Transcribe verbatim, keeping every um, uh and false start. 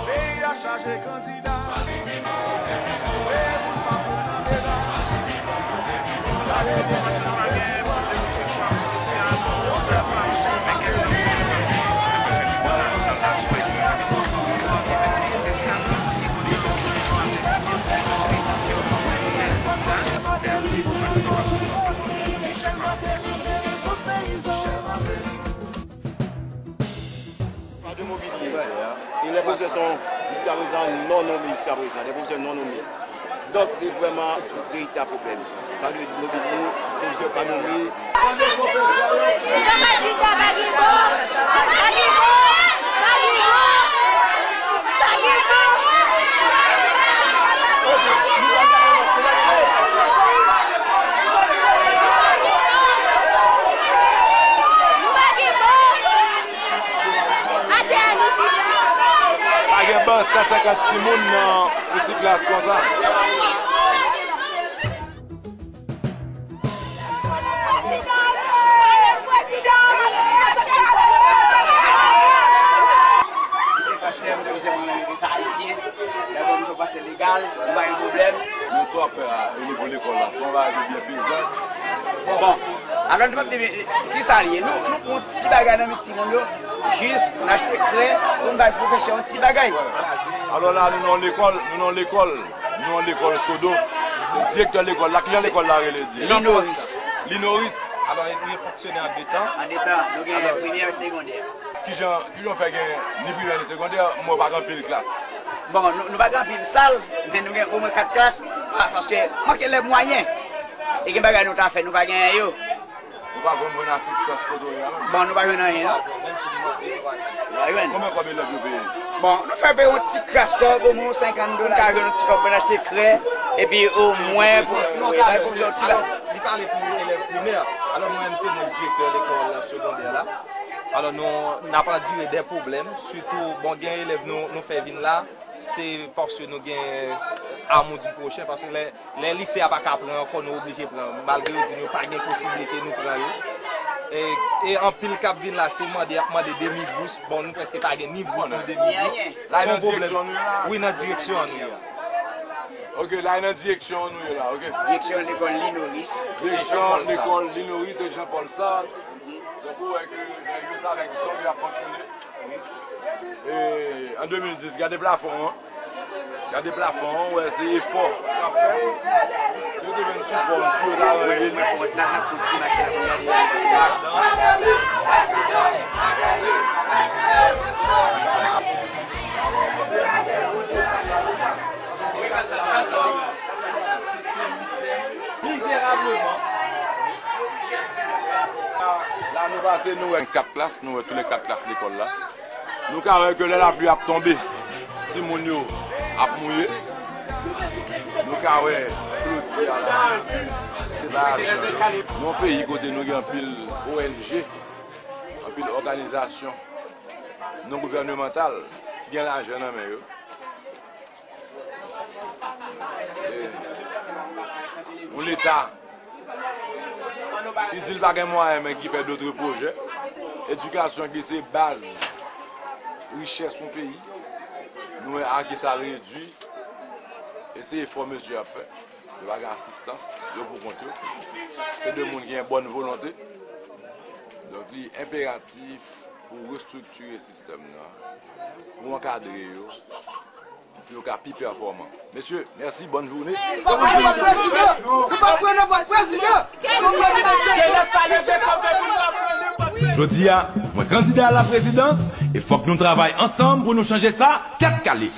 Peyi a chaje kandida. Peyi moun pa pran nan deba. Gade demen nan prezidan. Yon pèp Michel Martelly. Michel Martelly se repons peyizan. Pa de mobilye. E lè pwofesè son jiska prezan non nome jiska prezan, de pwofesè non nome. Donk, se vrèman yon veritab pwoblèm. Pa de mobilye, pwofesè pa nome. Pa gen ban san senkant timoun nan yon ti klas konsa. Misye pastè, misye mwen menm, misye ta ayisyen. Dabò, misye pastè legal, nou pa gen pwoblèm. Men sa w ap fè a, o nivo lekòl la, se yon bagay de byenfezans. Bon, alò, nou p ap di, kisa l ye? Nou, nou pran yon ti bagay nan men timoun yo, jis pou n achte krè, pou n bay pwofesè yon ti bagay. Alò la, nou nan yon lekòl, nou nan yon lekòl, nou nan yon lekòl Sodo. Se direktè lekòl la, kijan lekòl la rele, di? Linoris. Linoris. Alò, li fonksyone an de tan. An de tan, nou gen primè e segondè. Kijan, kijan w fè gen ni primè ni segondè, men w pa gen anpil klas? Bon, nou, nou pa gen anpil sal, men nou gen omwen kat klas, pa-, paske manke elèv mwayen. E gen bagay nou ta fè, nou pa genyen yo. Ou pa jwenn bon asistans kote w ye a menm? Bon, nou pa jwenn anyen, non. Nou pa jwenn. Konbyen kòb elèv yo peye? Bon, nou fè peye yon ti kras kòb, omwen yon senkant dola, ka jwenn yon ti kòb pou n achte krè, epi omwen pou, wi, bay pou yon ti bagay. Li pale pou elèv primè. Alò, mwen menm, se mwen direktè lekòl segondè la. Alò, nou, n ap andire de pwoblèm, sitou, bon, gen elèv nou, nou fè vin la, se paske nou gen amou di pwochen, paske lè, lè lise a pa ka pran ankò, nou oblije pran, malgre yo di nou pa gen posiblite nou pran yo. E, e anpil k ap vin la, se mande, y ap mande demi bous, bon, nou prèske pa gen ni bous, ni demi bous. Se yon pwoblèm. Wi, nan direksyon an nou ye a. Ok, la e nan direksyon an nou ye la, ok. Direksyon lekòl Linoris. Direksyon lekòl Linoris e Jean Paul Sartre. Donk, ou wè ke nèg yo sa avèk zòn y ap fonksyone. E, an de mil dis, gade plafon an. Gade plafon an, ou wè se efò y ap fè. Si yo te jwenn sipò, m si yo ta rantre. Mizerableman. La nou pase, nou wè kat klas, nou wè tou le kat klas lekòl la. Nou ka wè ke lè lapli ap tonbe, timoun yo ap mouye. Nou ka wè kloti a la. Se pa nan yon peyi kote nou gen anpil O N G, anpil òganizasyon non gouvènemantal ki gen lajan nan men yo. E, yon Leta ki di l pa gen mwayen, men ki fè dòt pwojè. Edikasyon ki se baz richès yon peyi. Nou wè a ki sa redui. E se efò mesye ap fè. Yo pa gen asistans, yo pou kont yo. Se de moun ki gen bòn volonte. Donk, li enperatif pou restriktire sistèm nan, pou ankadre yo, pou yo ka pi pèfòman. Mesye, mèsi, bòn jounen. Jodi a, mwen kandida a la prezidans, e fòk nou travay ansanm pou nou chanje sa, tèt kale.